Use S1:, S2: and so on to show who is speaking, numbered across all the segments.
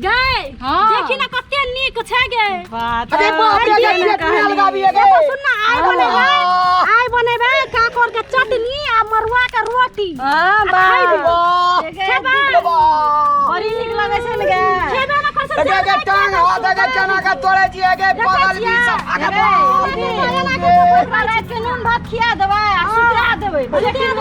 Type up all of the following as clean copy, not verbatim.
S1: गै
S2: हाँ।
S1: देखी ना कते नीक छै गे
S3: अरे बाप रे गे पेट में अलगाबी गे
S1: एगो सुन ना आइ बनेबै आइ बनेबै काकोर के चटनी आ मरुआ के रोटी
S2: हाँ,
S1: आ खाइ
S2: बा।
S3: वाह
S1: खेबै
S2: बड़ी नीक लगै छै ने गे
S1: खेबै ना कर
S3: गे गे टांग हाथ गे केना के तोड़े छियै गे बगल भी सब अगे बाप रे
S2: ओकरा राति के नून भात खिया देबै आ सुता देबै लेकिन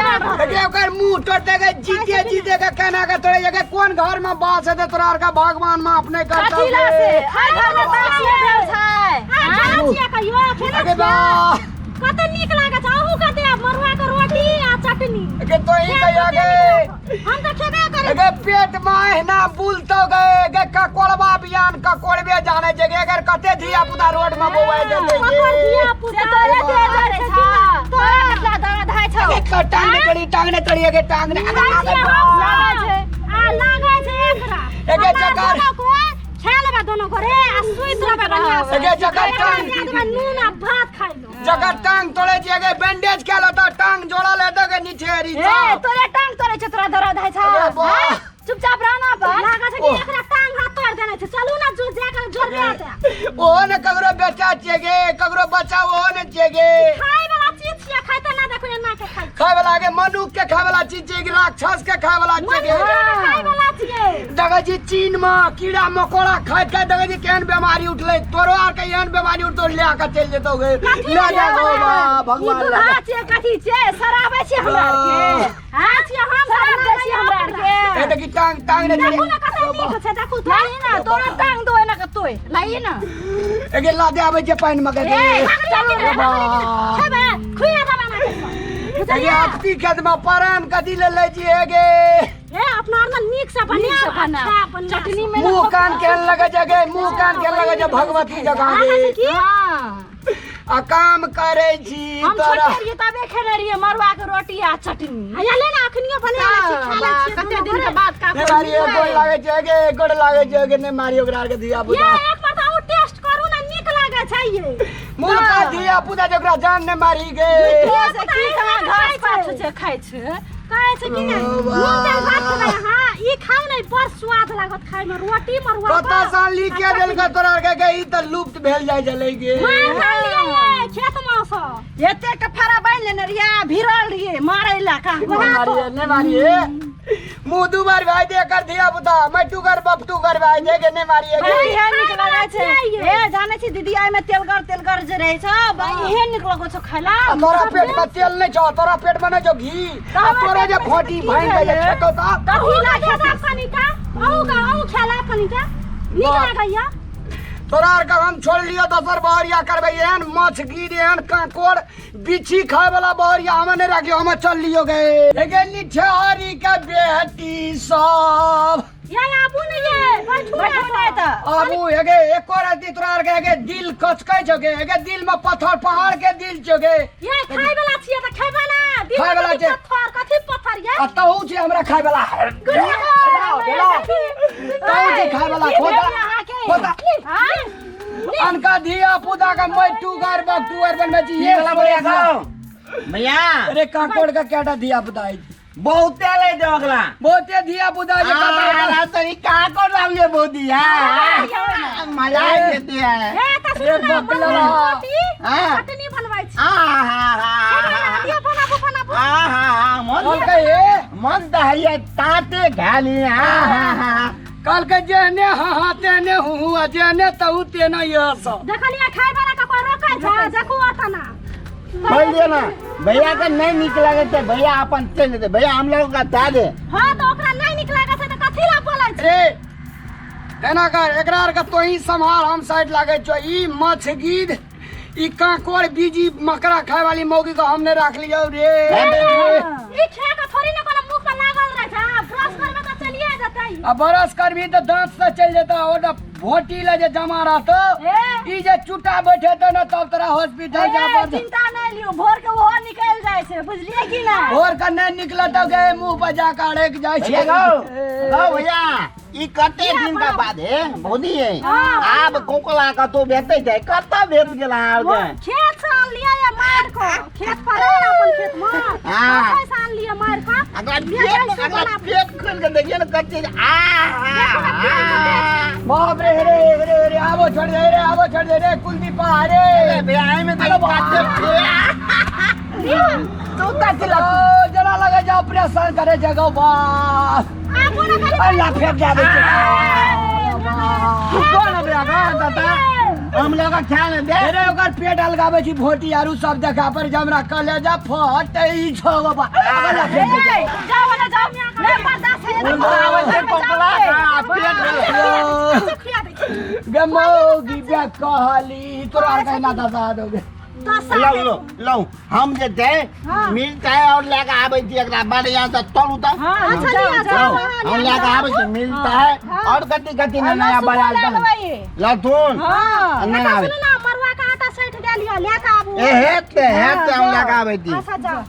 S3: गे ओकर मुंह तोड़ते गे जीते जीते के केना के तोड़े गे कोन घर में बास हेतै तोरा आर के भगवान माफ नहीं करतौ
S2: कथी ला से
S3: गे
S2: आइ घर में बासिए भेल छै
S1: आइ खाइ छियै कहियो खेने
S3: अगे
S1: छियै
S3: बा
S1: कते नीक लागै छै अहूँ के देब मरुआ के रोटी आ चटनी
S3: गे तो ही कहिया गे
S1: हम तऽ खेबे करै
S3: गे पेट में एहना बुलतो गे गे ककोड़बा बियान ककोड़बे जाने छै गे अगर कते धिया पुता रोड में बौआइ जेतै
S1: ककर
S3: गे
S1: धिया पुता
S2: से तोरे देह जरै छौ तोरा कतला दर्द होइ छौ
S3: अगे क टांग ने चढ़ी टांग ने चढ़ी गे टांग ने अगे
S1: खाइ
S3: अगे
S1: छियै
S3: बा।
S1: हम
S2: लागै छै
S1: आ लागै छै एकरा
S3: एके
S1: हमरा
S3: चक्कर।
S1: दोनो को खा लेबै दोनो घरे आ सुति रहबै बढ़िआँ से
S3: एके चक्कर टांग
S1: एकरा देबै नून आ भात खाइ लो
S3: जकर टांग तोड़े छियै गे बैंडेज के लेतो टांग जोड़ल हेतौ गे निठेरी
S2: ए तोरे टांग तोरे छौ तोरा दर्द होइ छौ
S3: अरे बा।
S2: हैं? चुपचाप रहना पर
S1: लागै छै कि एकरा टांग हाथ तोड़ देने छै चलू ना जो जाके जोड़बे आते
S3: ओहो ने ककरो बेटा छियै गे ककरो बच्चा ओहो ने छियै गे
S1: खाय वाला चीज छियै खाइते ना देखो एना के खाइ
S3: खाय वाला गे मनुख के खाय वाला चीज छियै कि राक्षस के खाय वाला छियै गे
S1: मनुख के खाय वाला छियै
S3: देखै छी चीन में कीड़ा मकोड़ा खाइत खाइत देखै छी केहन बीमारी उठलै तोरो आर के एहन बीमारी उठतो लए के चलि जेतौ गे लए जा गो बा
S2: ई
S3: भगवान लए
S2: दुल्हा छियै कथी छियै सराबै छियै हमरा आर के
S1: हाँ छियै हम
S2: शराब दै छियै हमरा आर के
S3: ए देखी टांग टांग ने
S1: देखू ना कते नीक छै देखू तो
S2: लाही ना तोरा टांग दो एना के तोय लाही ना
S3: एगे ला दे आबै छै पानि में गे
S2: ए,
S1: चलू खेबै खुआ देबै ना
S3: एगे अति खेत में परान कथी ले लै छी एगे
S1: ए अपना आर ना नीक से
S2: नीक
S1: बना
S2: से बना।
S1: चटनी
S2: में
S3: मुंह कान केहन लगे छै गे मुंह कान केहन लगे छै भगवती जकाँ गे
S1: की
S2: हां
S3: आ काम करै छी
S2: हम
S3: तोरा
S2: छोटे रहियै तबे खेने रहियै मरुआ के रोटी आ चटनी
S1: हैया ले ना अखनियो बना लै छी खा लै छी
S2: कते दिन के बाद का
S3: नहि मारियो गोड़ लागै छै गे गोड़ लागै छै गे नहि मारियो ओकरा आरके धिया
S1: ये
S3: पुता
S1: एक बार तऽ अहूँ टेस्ट करू ना नीक लागै छै ये
S3: मुर्खा धिया पुता छै ओकरा जान नहि मारी गे
S2: से की कहाँ घास पात छै खाइ छै
S1: कहै छै कि नहि
S3: ओ बा।
S1: नून तेल भात खेबै अहाँ ई खाउ ने बड़ स्वाद लागत खाय में रोटी मरुआ
S3: कतऽ सँ लिखे देलकै तोरा आरके गे ई तऽ लुप्त भेल जाइ छलै गे
S1: मार खा लियै ये खेत में सँ
S2: एते के फड़ा बान्हि लेने रहियै आ भिड़ल रहियै मारै लए का
S3: नहि मारिए नहि मारिए मुँह दू बार भाई दे कर धिया पुता मैं टू कर बप टू कर भाई दे के नहि मारिए गे
S2: बड़ी इहे नीक लगै छै
S1: छियै।
S2: ए जानै छी दीदी एहिमे तेलगर तेलगर जे रहै छै बा इहे नीक लगै छौ खाइला
S3: आ तोरा पेट में तेल नहि छौ तोरा पेट में नहि छौ घी आ तोरा जे फोटी भांगि के जे खेतौ तऽ
S1: अहूँ का खेता कनिका अहूँ का अहूँ खेला कनिका नीक
S3: बाप।
S1: लागैया
S3: तोरा आर के हम छोड़ लियो दोसर बहरिया करबै एहन माछ गिर एहन कांकोड़ बिच्छी खाय वाला बहरिया हम नहि राखियो हम चल लियो गे एगे निठहारी के बेटी सब
S1: ये आबू ने ये बैठू
S2: बैठू ने तऽ
S3: आबू एगे एको रति तोरा आर के एगे दिल कचकै छौ गे एगे दिल में पत्थर पहाड़ के दिल छौ गे
S1: ये खाय वाला छियै तऽ खेबै ना दिल
S3: खाय वाला
S1: कथी
S3: छै।
S1: पत्थर कथी पत्थर ये
S3: आ तहु छै हमरा खाय वाला तहु छै खाय वाला खोता खोता अनका धिया पुता के मैटू घर बकटू घर बनबै छी
S4: की वाला भैया खाओ भैया
S3: अरे काकोड़ का केटा धिया पुता है
S4: बहुते ले दे अगला
S3: बहुते धिया पुता है
S4: आ तरी का कर लाविए बोदिया मजा आ जेते है
S1: ए तऽ सुनू ना
S3: बकला।
S1: मरुआ रोटी
S4: हाँ।
S1: चटनी बनबै छी
S4: आ हा हा
S1: खेबै ना दियौ बनाबू बनाबू
S4: आ हा हा मन
S3: कहलकै हे
S4: मन त हैया ताते घाली हा हा हा
S3: कहलकै जेहने हाँ हाँ तेहने हूँ हूँ आ जेहने तहु तेने यह सब
S1: देखलियै खाय वाला के कोई रोकै छै देखू ओतऽ ना
S4: बोल दियो ना भैया के नहीं निक लगे थे भैया अपन चल देते भैया हम लोग का ता दे
S1: हाँ तऽ ओकरा नहि नीक लागै छै तऽ कथी लए बोलै छै
S3: रे तेना कर एकरा आर के तोही सम्हार हम साइड लागै छौ ई मछ गिद्ध ई कांकोड़ बीजी मकड़ा खाय वाली मौगी के हम नहीं राख लियौ रे
S1: ई खा के थोड़ी ना कोनो मुंह पर लागल रहै छै आ ब्रश करबै तऽ चलिए जेतै
S3: आ बरस करबी तऽ दांत से चलि जेतौ ओटा भोटी ले जे जमा रहतो
S2: ए।
S3: ई जे चुटा बैठेतो ना तब तोरा हॉस्पिटल जा
S2: ए,
S3: पड़तो
S2: चिंता नहीं लियो भोर के ओहो निकल जाय छै बुझलिए कि ना
S3: भोर के नहीं निकलतो गे मुंह पर जाके अड़क जाइ
S4: भैया
S3: छै
S4: गो गो भैया ई कते दिन का बाद है भौजी है आब कोकला कतौ भेटै छै कतऽ भेट गेल अहाँ
S2: वो
S4: आरके
S2: खेत से आनलिए
S1: आनलियै या मार को खेत पर है ना अपन खेत में।
S4: हाँ।
S1: ओतै से आनलियै मार को।
S4: अगला
S1: ले
S4: पेट
S1: जाइ से
S4: अगला
S1: बना।
S4: पेट खोल के देखिए ना कच्चे आ
S3: बाप रे रे रे रे, आबो छोड़ दे रे, आबो छोड़ दे रे कुलदीप अरे।
S4: अरे भैया आई में तो कच्चे
S3: तू तक जरा लगे जा ऑपरेशन करे जगह बाप।
S1: आबो ना खाली।
S3: अल्लाह फेंक जाबे छै।
S4: तू कौन है भैया का दादा हम लोग का ख्याल है दे।
S3: अरे ओकर पेट अलगाबै छी भोटी आरू सब देखा पर जे हमरा कलेजा फटै छौ बाबा। अल्लाह फेंक दे छै।
S1: जाओ ना जाओ, नहीं बर्दाश्त है।
S4: उनको आवे छै पपला का पेट
S1: खिया दै छी।
S3: गे मौगी बे कहली तोरा आर कहना दादा दोगे।
S1: दस।
S4: लो लो लो, हम जे छै मिलता है और लेके आबै छी एकरा बढ़िया से तरू त।
S1: अच्छा लिया जाओ।
S4: हम लेके आबै छी, मिलता है और कथी कथी ने नया बना लहसुन नहीं आबै।
S1: सुनू ना, मरुआ के आटा सैठ गेल यऽ, लए के आबू।
S4: ए हेतै हेतै, हम लेके आबै छी।
S1: अच्छा जाओ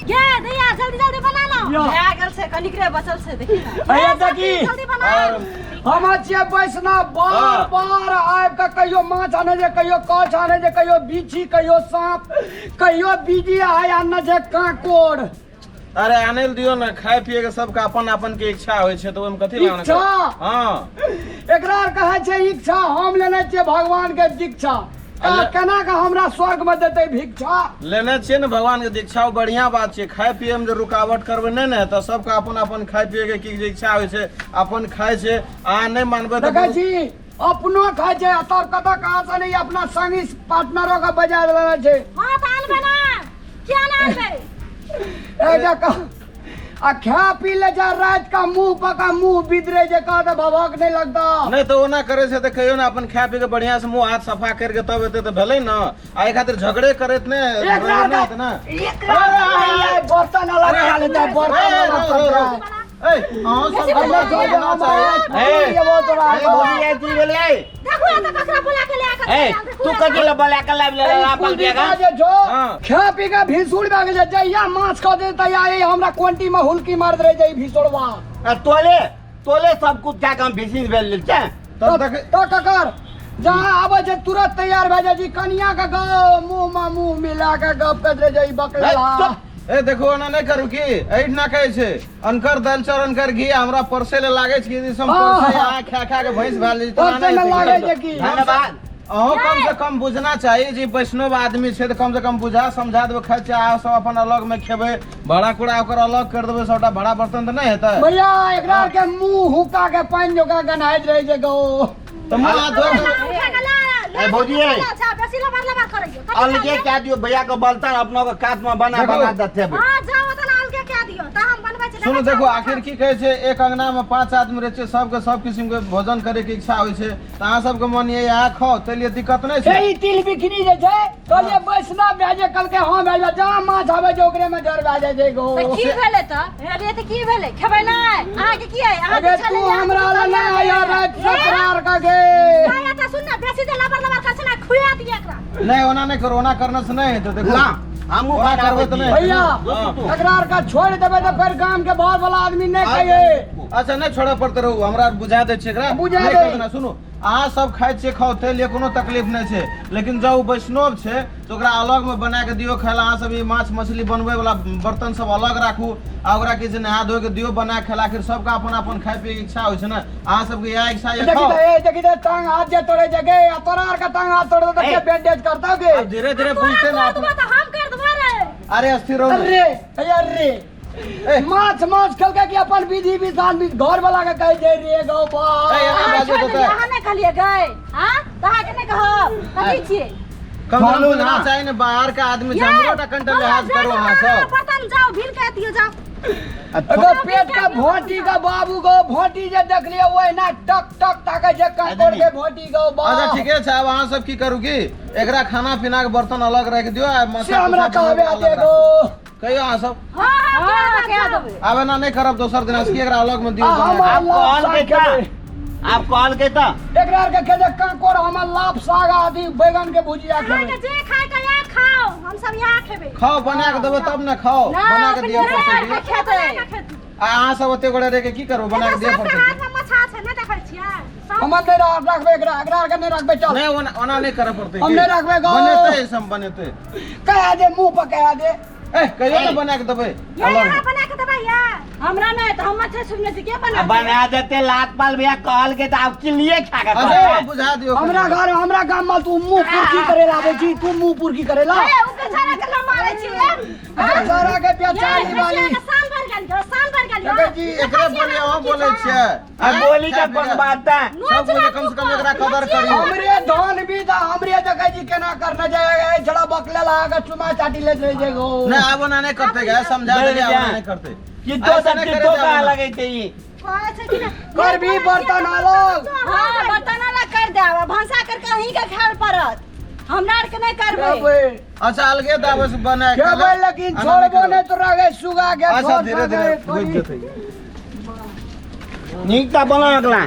S1: गे दैया, जल्दी जल्दी बना ना।
S2: भए गेल छै, कनिक रे बचल छै, देखी ना।
S3: अरे देखी।
S1: जल्दी बना।
S3: हम छियै वैष्णव, बार बार आबि कऽ कहियो माछ आनै छै, कहियो कछ आनै छै, कहियो बिच्छी, कहियो साँप, कहियो बीजी आइ आनने छै कांकोड़।
S5: अरे आनै लए दियौ ने, खाय पिए के सबके अपन अपन के इच्छा होइ छै, तऽ ओहिमे कथी लए
S3: इच्छा?
S5: हँ।
S3: एकरा आर कहै छै इच्छा, हम लेने छियै भगवान के दीक्षा, केना के हमरा स्वर्ग में देतै भिक्षा?
S5: लेने छियै ने भगवान के दीक्षा, ओ बढ़िया बात छै। खाय पिए में जे रुकावट करबै नहि ने, तऽ सबके अपन अपन खाय पिए के की जे इच्छा होइ छै, अपन खाय छै। अहाँ नहि मानबै तऽ
S3: देखै छी अपनो खाय छै आ तब कतऽ कहाँ से नहि अपना संगी पार्टनरो के बजा लेने छै।
S1: हाँ तऽ आनबै ना, किया ना आनबै?
S3: ए जे आ खा पी ले जा रात का मुंह पका मुंह बिदरे जे कह तऽ भभक नहीं लगता।
S5: नहि तऽ ओना करै छै तऽ कहियो ने अपन खाय पी के बढ़िया से मुंह हाथ सफा करके तब एतै तऽ भेलै ने। आ एहि खातिर झगड़े करैत ने
S3: एकरा
S5: नहि हेतै ने।
S3: एकरा बर्तन अलग खा लेतै, बर्तन अलग करतै।
S5: ए, अहाँ सब
S3: अल्लाह
S5: झगड़ा
S3: छोड़ दे,
S5: करना
S3: हम
S5: चाही।
S4: ए,
S3: ये वो तोरा
S4: ए, भौजी, ए, की भेलै?
S1: देखू एतऽ ककरा बुला के ले आके
S4: ए, तू कथी लए बोला के लाबि लेलऽ अपन बेगा?
S3: जे छौ
S5: हाँ।
S3: खा पी के भीसुड़ भए गेल छै, जहिया माछ खा दे तहिया ई हमरा कोंटी में हुलकी मार दे छै ई भीसुड़वा।
S4: आ तोले तोले सब कुछ खा के हम भीसिन भेल छै।
S5: तब देख
S3: तो ककर जहाँ आबै छै तुरंत तैयार भए जाइ छै, कनिया के गो मुंह में मुंह मिला के गप करैत रहै छै ई बकलेला।
S5: ए देखो, ओना नहि करू की एहिठिना कहै छै अनकर दालि चाउर अनकर घी, हमरा परसै लए लागै छै कि हम परसै अहाँ खा खा के भैंस भए जाइ
S3: परसै लए लागै छै की?
S4: धन्यवाद।
S5: अहूँ कम से कम बुझना चाही जे वैष्णव आदमी छै तऽ कम से कम बुझा समझा देबै। खाइ छै अहाँ सब अपन अलग मे खेबै, भाड़ा कूड़ा ओकर अलग कर देबै, सबटा भाड़ा बर्तन तऽ नहि हेतै।
S3: भैया एकरा के मुंह हुक्का के पानि जोका गनाइत रहै छै गो।
S5: तऽ मुँह हाथ धो के
S4: ए, भौजी, ए।
S1: अच्छा बेसी लबर लबर करैयो।
S4: अलगे कए दियौ भैया के बर्तन अपनो के कात में बना
S5: देखो।
S4: बना देते।
S1: हाँ जाओ तऽ अलगे कए दियौ तऽ हम बनबै छी।
S5: सुनू देखो, आखिर की कहै छै, एक अंगना में 5 आदमी रहै छै, सबके सब किसिम के भोजन करे के इच्छा होइ छै, तऽ अहाँ सबके मन ये यहाँ खाओ ताहि लिए दिक्कत नहि छै।
S3: ई तिल बिखनी जे छै कहलियै वैष्णव भए जे कहलकै हँ भए जा, जहाँ माछ आबै छै ओकरे में जर भए जाइ छै गो।
S2: तऽ की भेलै तऽ हेलियै तऽ की भेलै, खेबै नहि? अहाँके की अइ? अहाँ
S3: अगे
S2: दीक्षा
S3: तू
S2: लेलियै,
S3: हमरा
S2: अहाँ
S3: लए नहि आया राति ससुरार का गे।
S1: नहीं तऽ सुन ना, बेसी जे लबर लबर करै छै ना, खुआ दियै एकरा।
S5: नहि ओना नहि करू, ओना करने से नहि हेतै। देखो
S4: ला हमहूँ
S5: ओना
S4: बनाबै
S5: करबै तऽ
S4: छी।
S5: नहि।
S3: भैया
S5: हाँ।
S3: एकरा आर का छोड़ देबै तऽ फेर गाम के बाहर वाला आदमी नहि कहिए।
S5: अच्छा नहि छोड़ऽ पड़तै रहू, हमरा बुझा दै छियै एकरा।
S3: बुझा
S5: नहि
S3: दे।
S5: करबै ना, सुनू अहाँ सब खाइ छियै खाउ, ताहि लिए कोनो तकलीफ नहि छै, लेकिन जब ओ वैष्णव छै तऽ ओकरा अलग मे बना के दियौ खाय लए। अहाँ सब ई माछ मछली बनबै वाला बर्तन सब अलग राखू आ ओकरा की छै नहा धो के दियौ बना के खाय लए। आखिर सबके अपन अपन खाय पिए के इच्छा होइ छै ने, अहाँ सबके इएह इच्छा यऽ
S3: देखी
S5: खाउ।
S3: तऽ ए देखी तऽ टांग हाथ जे तोड़े छै गे, आ तोरा आर के टांग हाथ तोड़ दे तऽ के बैंडेज करतौ गे?
S5: आब धीरे धीरे बुझते ना
S1: कर देबो तऽ हम कर देबो रे।
S5: अरे स्थिर रहू।
S3: अरे अरे माछ माछ खेलकै कि अपन विधि विधान भी घर वाला के कहे छै रे गौ बा।
S5: ए, एना
S2: अहाँ
S5: बाजू
S2: छोड़ि
S5: तऽ
S2: देलियै, अहाँ नहि कहलियै गै, हाँ? तऽ अहाँके नहि कहब, कथी छियै?
S5: कम से कम
S4: चलू
S5: बुझना
S4: ना।
S5: चाही ने, बाहर के आदमी छै, हमरो टा कनिटा लिहाज करू अहाँ सब।
S1: बर्तन जाओ भील के दियो जाओ।
S3: अगो पेट का भोटी का बाबू गो भोटी जे देखलियै ओहिना टक टक ताकै छै कांकोड़ के भोटी गो बा।
S5: अच्छा ठीके छै, आब अहाँ सब की करू की एकरा खाना पीना के बर्तन अलग राखि दियौ आ
S3: से
S5: मसाला
S3: हमरा
S5: तसाला
S3: कहबे
S5: अलग
S3: दे
S5: राखू।
S3: गो।
S5: कहियौ अहाँ सब।
S1: हाँ हाँ
S2: हाँ,
S1: कए
S2: कए
S1: देबै।
S2: देबै।
S5: आब एना नहि करब दोसर दिना से, की एकरा अलग में दियौ
S3: आ
S5: बना के।
S3: हमर
S4: आब
S3: लाभ
S4: कहल
S3: साग
S4: के
S3: खेबै।
S4: तऽ आब कहल के तऽ
S3: एकरा आर के खेबै कांकोड़, हमर लाभ साग आदि बैगन के भुजिया
S1: अहाँके
S3: खेबै।
S1: जे खाय के या खाओ, हम सब यहाँ खेबै।
S5: खाओ बना के देबै तब ने खाओ,
S2: ना,
S5: बना के दिअ
S2: अपने
S5: पड़तै
S2: हाथ
S5: की?
S2: खेतै।
S1: बना के खेतै।
S5: आ अहाँ सब ओते गोटे रहि के की करबै, बना के दिअ
S1: सबके
S5: पड़तै
S1: हाथ
S5: की?
S1: में मछा छै, नहि देखै छियै? सब
S3: हमर नहीं रखबे एकरा, एकरा के नहीं रखबे, चल।
S5: नहीं, ओना ओना नहीं करे पड़तै।
S3: हम नहीं रखबे गो।
S5: बनेतै, सब बनेतै।
S3: कहा दे, मुंह पर कहा दे।
S5: ए, कहियो ने बना के देबै।
S1: ये यहाँ बना के देबै या।
S2: हमरा नहीं तो हम मछली सुनने से के बना
S4: बना देते लात पाल भैया कहल के तो आप के लिए खा के
S5: अच्छा
S4: कहते।
S5: बुझा दियो।
S3: हमरा घर हमरा गाम में तू मुंह पुरकी करे लाबै छी, तू मुंह पुरकी करे ला।
S2: ए, उ बेचारा के ना मारै छी, ए।
S3: बेचारा के बेचारी वाली।
S1: शान भर गेल, शान भर गेल।
S5: देखै छी, एकरे बोली अहाँ बोलै छियै।
S4: आ बोली का कोन बात है?
S5: सब बोले, कम से कम एकरा कदर करियौ।
S3: हमरे धन भी दा हमरे देखै छी केना करने जाए, छड़ा बकले लागा चुमा चाटी ले जाए गो।
S5: नहीं, आब ओना नहीं करते गे, समझा देलियै, आब ओना नहीं करते।
S4: कितो
S5: ऐसे
S4: सब
S5: नहीं
S4: कितो
S5: करे
S4: कहा
S5: जाबो ना।
S4: लगे थे ई।
S3: कर भी बर्तन अलग।
S2: हाँ, बर्तन अलग कर देब, भनसा करके अहीं के खायल पड़त, हमरा आर के नहीं करबै।
S3: खेबै।
S5: अच्छा, अलगे दाबे से बनाए के
S3: खेबै, लेकिन
S5: आना
S3: छोड़बो
S5: नहीं
S3: नहीं तोरा गे सुगा के।
S5: अच्छा,
S3: छोड़
S5: धीरे धीरे
S3: दे,
S5: बुझि जेतै।
S4: नीक तऽ बना अगला।